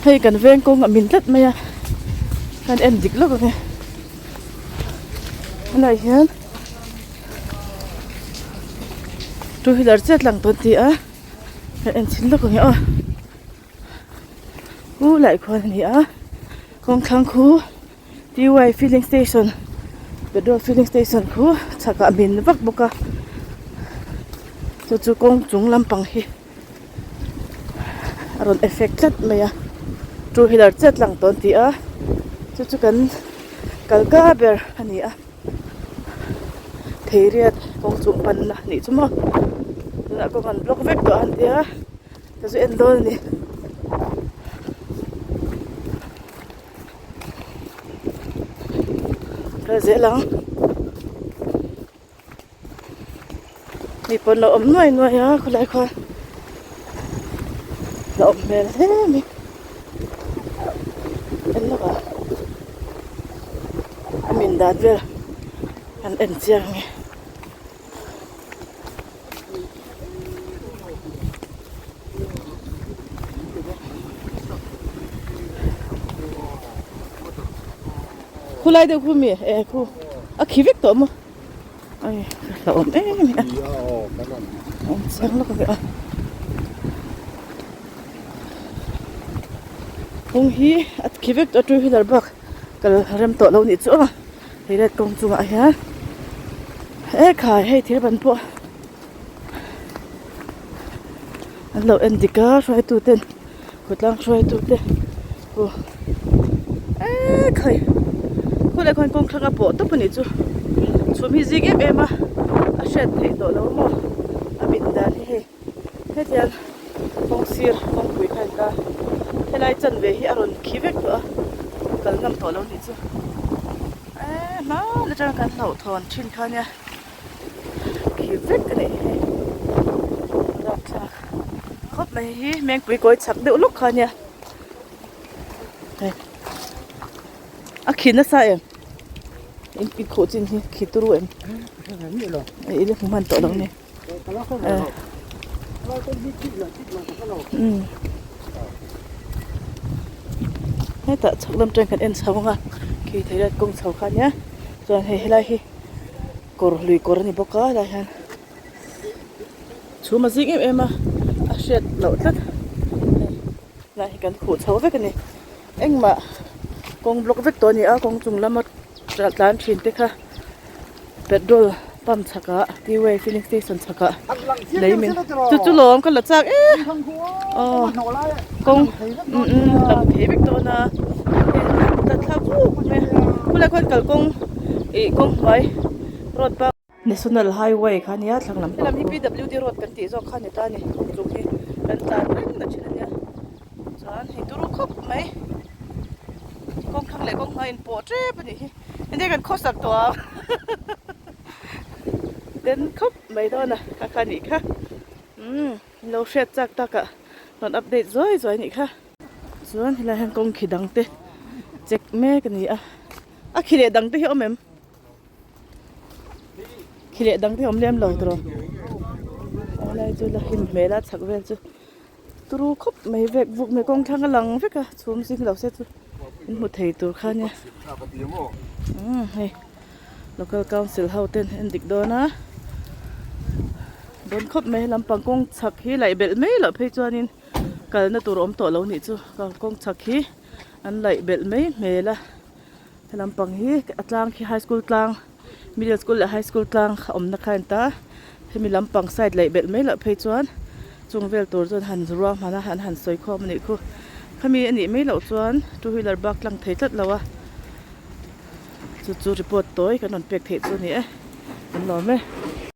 Hei kan veng kawng a min tlat mai a kan en dik lawk ang e helai hian two wheeler chiah tlang tawn ti a kan en chhin lawk ang e aw u lai khuan a ni a kawng thlang khu T_Y filling station petrol filling station khu chhakah min vak bawk a chu chu kawng chung lampang hi. A rawn effect tlat mai a two wheeler chet lang tawh an ti a chu chu kan kal ka ber a ni a theiriat kawng chung panna a nih chu maw tunah kawng an block vek tawh a an tia ka zu en dawn a ni. Kal zel ang. Mi pawn lo awm nuai nuai a khawlai khuan la awm hmel hle mai en lawk ah a min dan vel an en chiang ang e. Khulai deuh khu mi e khu a khi vek tawh maw. Ai ka hlauhawm em em a awm chiang lawk ve a kawng hi a khi vek tawh a two wheeler bak kal rem tawh lo nih chu aw hei red kawng chungah hian ekhai hei thir ban pawh an lo en dik a hruaitu ten khawtlang hruaitu te aw ekhai khawlai khuan kawng thlang a pawh tawp a nih chu chhum hi zing em em a a hriat theih tawh lo maw a mit dan hi hei hetiang kawng sir kawngpui kha a ni ta helai chanve hi a rawn khi vek tawh a kal ngam tawh lo a nih chu eee hman atanga kan hlauhthawn thin kha nia. Khi vek a nih hi rapthlak khawp mai hi mengpui kawi chak deuh lawk kha ania hei a khi nasa em in in khuh chin hi khi turu em i la hmu hman tawh lo ni hetah chhak lam atang kan en chho ang a khi thei lai kawng chho kha ania chuan hei helai hi. Kawr lui kawr a ni bawk a helai hian chhum a zing em em a a hriat loh tlat hei helai hi kan khuh chho vek a ni engmah kawng block vek tawh a ni a kawng chung lama tlan thin te kha petrol pump chhakah two way filling station chhakah lei min chu chu lawm ka la chak e aw kawng lang thei vek dawn a thlak vuk mai a khulai khuan kalkawng ih kawng hnuai road bak national highway kha ania thlang lam helam hi P W D road kan tih zawk kha a ni ta a ni kawng chung hi kan tlan reng na thin ania chuan hei turu khawp mai kawng thlang leh kawng hnuai inpawh tep a nih hi enge kan khawsak tawh ang den khawp mai dawn a kha kha nih kha umm lo hriat chak tak ah rawn update zuai zuai a nih kha. Chuan helai hian kawng khi dang te check mek a ni a a khi leh dang te hi a awm em khi leh dang te hi a awm lem lo tawh helai chu la him hmel a chhak vel chu turu khawp mai vek vuk mai kawng thlang a lang vek a chhum zing lo se chu in hmu thei tur kha ania umm hei local council ho ten en dik dawn a dawn khawp mai lampang kawng chhak hi laih belh mai loh phei chuanin. Kalna tur awm tawh lo nih chu kawng chhak hi an laih belh mai hmel a helam pang hi a tlang khi high school tlang middle school leh high school tlang a awmna kha a ni ta hemi lampang side laih belh mai loh phei chuan chung vel tur chuan han ruahman a an han sawi khawm a nih khu khami a nih mai loh chuan two wheeler bak tlang thei tlat lo a chu chu report tawi kan rawn pek theih chu a ni e kan lawm e.